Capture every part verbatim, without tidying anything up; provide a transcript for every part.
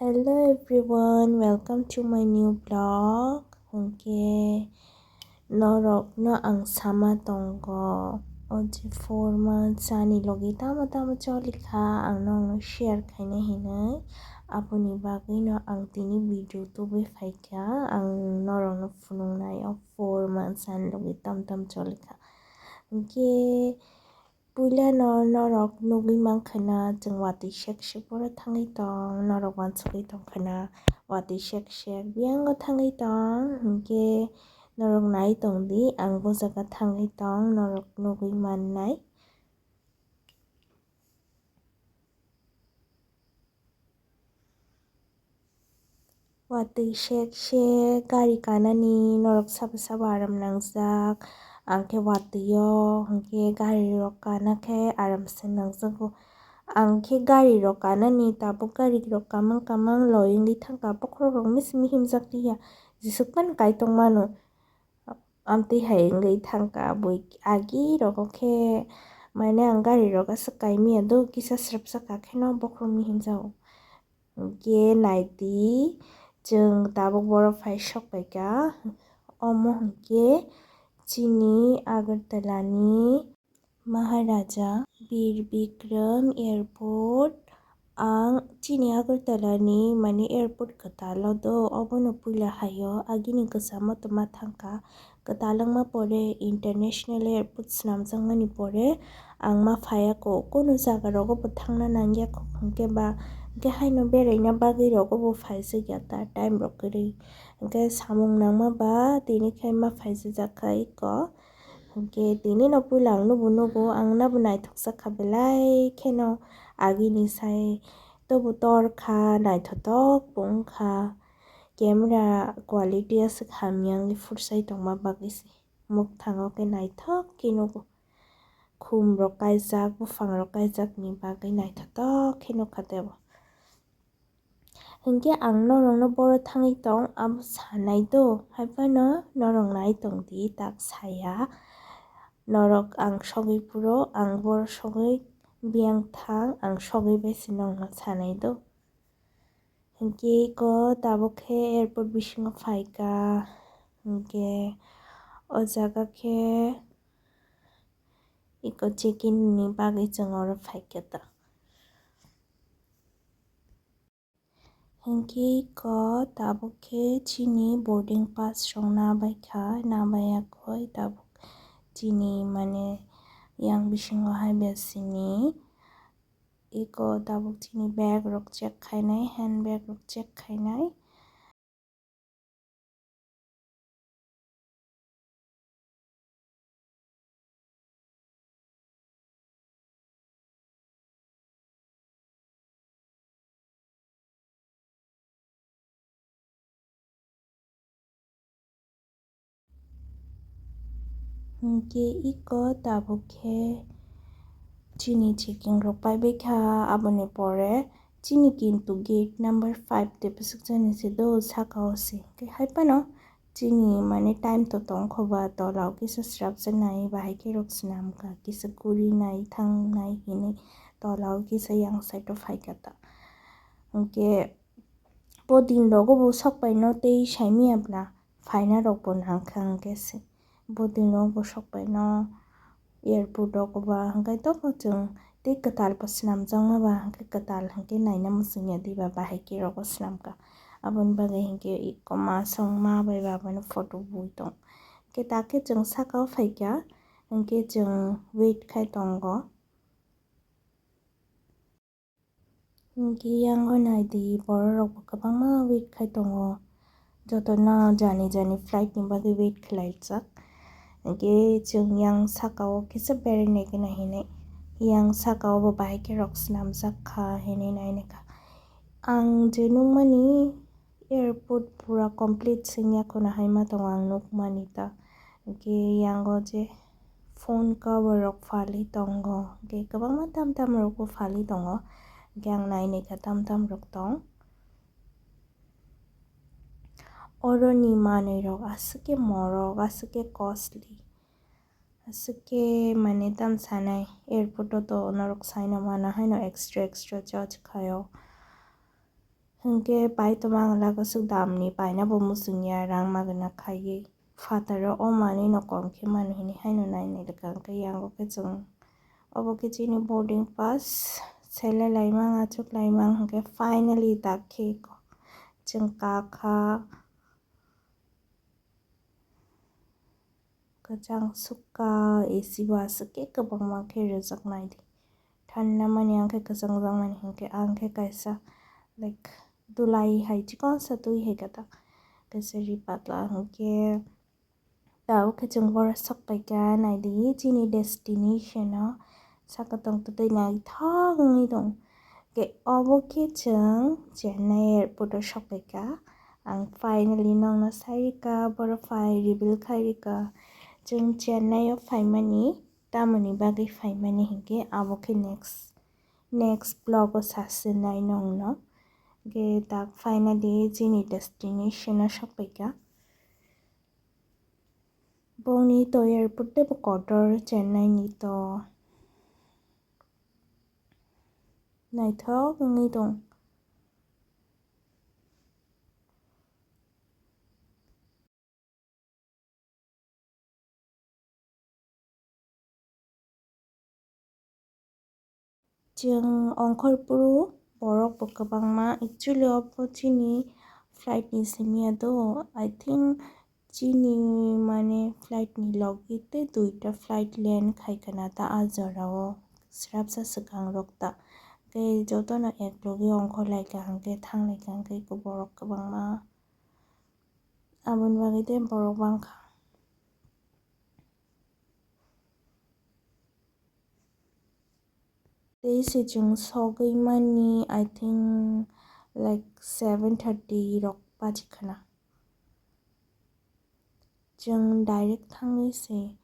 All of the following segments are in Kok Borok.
Hello everyone, welcome to my new vlog. Hwnkhe norokno ang sama tongo, o je four months ani logi tamo tamo cholikha, ang nokno share khaina hinwi. Aboni bagwino ang tini video tubui phaikha, ang norokno phunuknai o four months ani logi tamo tamo cholikha. Hwnkhe Puilano norok nugwi mankha na, chwng watwi sek sek boro thangwi tong, norok wansugwi tongkha na, watwi sek sek biyango thangwi tong, hinkhe norok nai tongdi, ang bo jaga thangwi tong, norok nugwi mannai. Watwi sek sek gari kanani norok sabo sabo aram nangjak. Ang khe watwi o hinkhe gari rok kana khe aram se nangjago. Ang khe gari rok kanani tabuk gari rok kamang kamang loi wngwi thangkha bokhorok rok misi mihimjak liya jesuk phano kaitor mano. Amtwi hai wngwi thangkha bui agi rogo khe mane ang gari rok aswk kaimia do kisa srapsa kha kheno bokhorok mihimjago. Hinkhe naidi, chwng tabuk boro phai sok paikha. Omo hinkhe chini Agartala ni Maharaja Bir Bikram Airport. Ang chini Agartala ni mane airport kwtal o do, obono puila hai o agini kwchamo tongma thangkha. Kwtal wngma pore international airport swnamjakmani pore ang ma phaiya kho, kunu jaga rogo bo thangna nangya kho, hinkhe ba hinkhe haino beraina bagwi rogo bo phaijakya ta time rok kwrwi, hinkhe samung nangma ba tini khai ma phaijak kha iko, hinkhe tini no puila ang nubo nugo, ang nabo naithok jak kha belai kheno agini sai tobo tor kha, naithotok bo wngkha. Camera quality aswk hamya wngwi phursai tongma bagwi se. Mwkthango khe naithok khe nugo. Khum rok kaijak, buphang rok kaijak ni bagwi naithotok khe nukha tebo. Hinkhe ang norokno boro thangwi tong abo sanai do, haiphano norok nai tongdi tak saya. Norok ang sogwi phuru, ang boro sogwi biyang thang, ang sogwi bai se norokno sanai do. Hinkhe iko tabuk khe airport bisingo phaikha, hinkhe o jaga khe iko check-in ni bagwi chwng oro phaikha ta. Hinkhe iko tabuk khe chini boarding pass rok nabaikha, nabaiya koi tabuk chini mane yang bisingo hai besini. Iko tabuk chini bag rok check khainai, hand bag rok check khainai. Hinkhe iko tabuk khe chini checking rok paibai kha, aboni pore chini kintu gate number five de bwswk jani se do saka o se. Hinkhe hai phano chini mane time to tong kho ba, tola o kisa srapsa nai, bahai khe rok swnam kha, kisa guri nai, thang nai hinwi tola o kisa yang side o phai kha ta. Hinkhe bo din rogo bo sok pai no tei sai miya bwla. Phaina rok bo nang kha hwnkhe se. Bo din rok bo sok pai no airport rok ba hwnkhe tabuk chwng tei kwtal bo swnamjakma ba hwnkhe kwtal hwnkhe naina muchungya diba bahai khe rogo swnam kha. Aboni bagwi hwnkhe iko ma song ma bai baba no photo bui tong. Hwnkhe ta khe chwng saka o phai kha hwnkhe chwng wait khai tongo. Hinkhe yango naidi, bororok bo kwbangma wait khai tongo. Jotono jani jani flight ni bagwi wait khlaijak. Hinkhe chwng yang saka o kisa berai nai gana hinwi, yang saka o bo bahai khe rok swnamjak kha hinwi nai nai kha. Ang je nukmani, airport pura complete se wngya kheno hai ma tongo ang nukmani ta. Hwnkhe yango je phone cover rok phalwi tongo, hwnkhe kwbangma tam tam rok bo phalwi tongo, hwnkhe ang nai nai kha tam tam rok tong. Oroni manwi rok aswk khe morok, aswk khe costly, aswk khe mane tam sanai airport o to norok saina mana haino extra extra charge khaio. Hwnkhe paitoma ang lagosuk damni paina bo muchungya, rang magwna khaiwi. Phataro o manwino kom khe mano hinwi haino nainai rwkha, hwnkhe yango khe chwng obo khe chini boarding pass selai laimang, achuk laimang, hwnkhe finally dakhe chwng kakha. Kwchang sukha, A C bo aswk khe kwbangma khe rwjaknai di. Thanda mani ang khe kwchang jakmani hinkhe ang khe kaisa, like, dulai hai chikonsa twi hai kata kaisa ri patla hinkhe. Tabuk khe chwng boro sok paikha, naidi chini destination o. Saka tongtwtwi naithok wngwi tong. Khe obo khe chwng Chennai airport o sokphaikha. Ang finally nokno sairikha, boro phai reveal khairikha. Chwng Chennai o phaimani, tamoni bagwi phaimani hinkhe abo khe next, next vlog o sasinai nokno. Khe tak finally chini destination o sokphaikha. Bongni to airport teibo kotor Chennai ni to. Naithok wngwi tong. Chwng ongkhorphuru borok bo kwbangma, actually obo chini flight ni simi ya do, I think chini mane flight ni logi tei duita flight land khai khwna ta a jora o, srapsa swkang rok ta, tei jotono ek logi ongkhor lai kaham khe thang lai kaham khe borok kwbangma, aboni bagwi tei borok bangkha. Tei se chwng sogwi mani, I think, like, seven thirty rok baji khwna. Chwng direct thangwi se,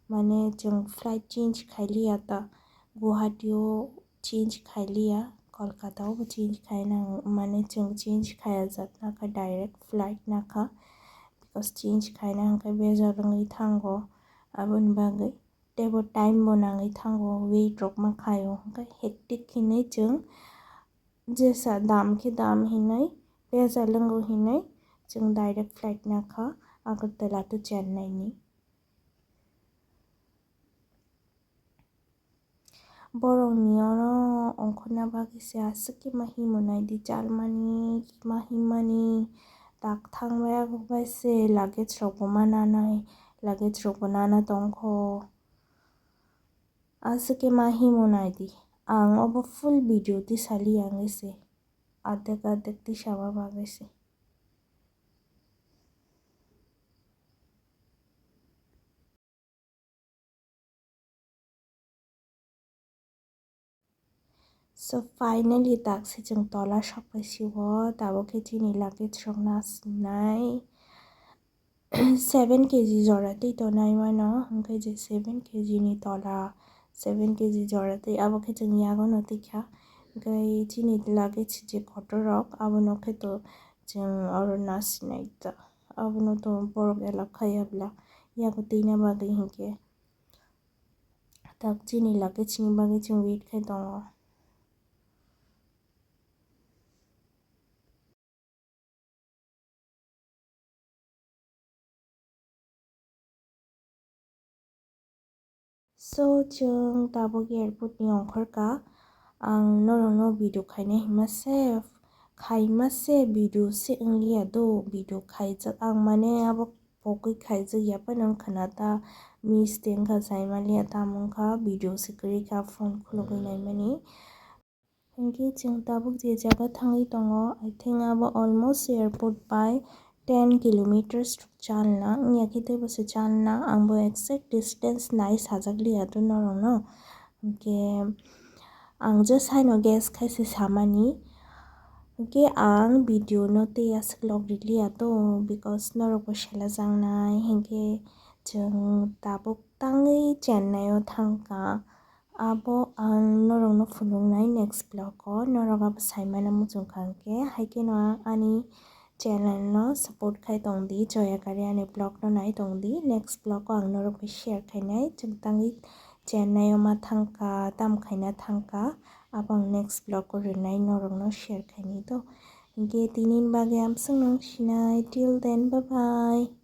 mane, chwng flight change khai liya ta, Guwahati o change khai liya, Kolkata o bo change khai nang, mane, chwng change khaya jak nakha, direct flight nakha, because change khaina hwnkhe bejal wngwi thango, aboni bagwi. Teibo time bo nangwi thango, wait rok ma khaio, hwnkhe hectic hinwi chwng jesa dam khe dam hinwi, bejal wngo hinwi chwng direct flight nakha Agartala to Chennai ni. Borok ni oro ongkhorna bagwi se aswk khe ma himo nai di, chalmani ma himmani tak thang bai, abo bai se luggage rok bo ma nanai, luggage rok bo nana tongkho. Aswk khe ma himo nai di. Ang obo full video tisali yang se. Adek adek tisaba bagwi se. So finally, tak se chwng tola sokpai si o, tabuk khe chini luggage rok nasinai. Seven K G jora twi tonai mano, hwnkhe je seven K G ni tola, seven K G jora twi, abo khe chwng yago no twi kha. Hwnkhe chini luggage je kotor rok, abono khe to chwng oro nasinai ta, abono to borok allow khaiya bla, yago twina bagwi hinkhe. Tak chini luggage ni bagwi chwng wait khai tongo. So, chwng tabuk airport ni ongkhor ka. Ang norokno video khaina hima se, khaima se video se wngliya do, video khaijak. Ang mane abo pogwi khaijak ya phano wngkha na ta, miss tei wngkha, saimaliya tamo wngkha, video se kwrwi kha, phone khulugwi naimani. Hinkhe chwng tabuk je jaga thangwi tongo, I think abo almost airport bai ten kilometers rok chalna wngya khe teibo se chalna, ang bo exact distance nai sajak liya do norokno. Hinkhe ang just haino guess khai se samani. Hinkhe ang video no tei aswk log rwliya to, because norok bo selajaknai. Hinkhe chwng tabuk tangwi Chennai o thangkha. Abo ang norokno phunuknai next vlog o, norok abo saimano muchungkha hwnkhe, hai kheno ang ani channel no support khai tongdi, Joya Kari ani vlog no nai tongdi. Next vlog o ang norok bai share khainai, chwng tangwi Chennai o ma thangkha, tam khaina thangkha, abo ang next vlog o rwnai norokno share khainai to. Hinkhe tini bagwi amswk nung sinai. Till then, bye bye.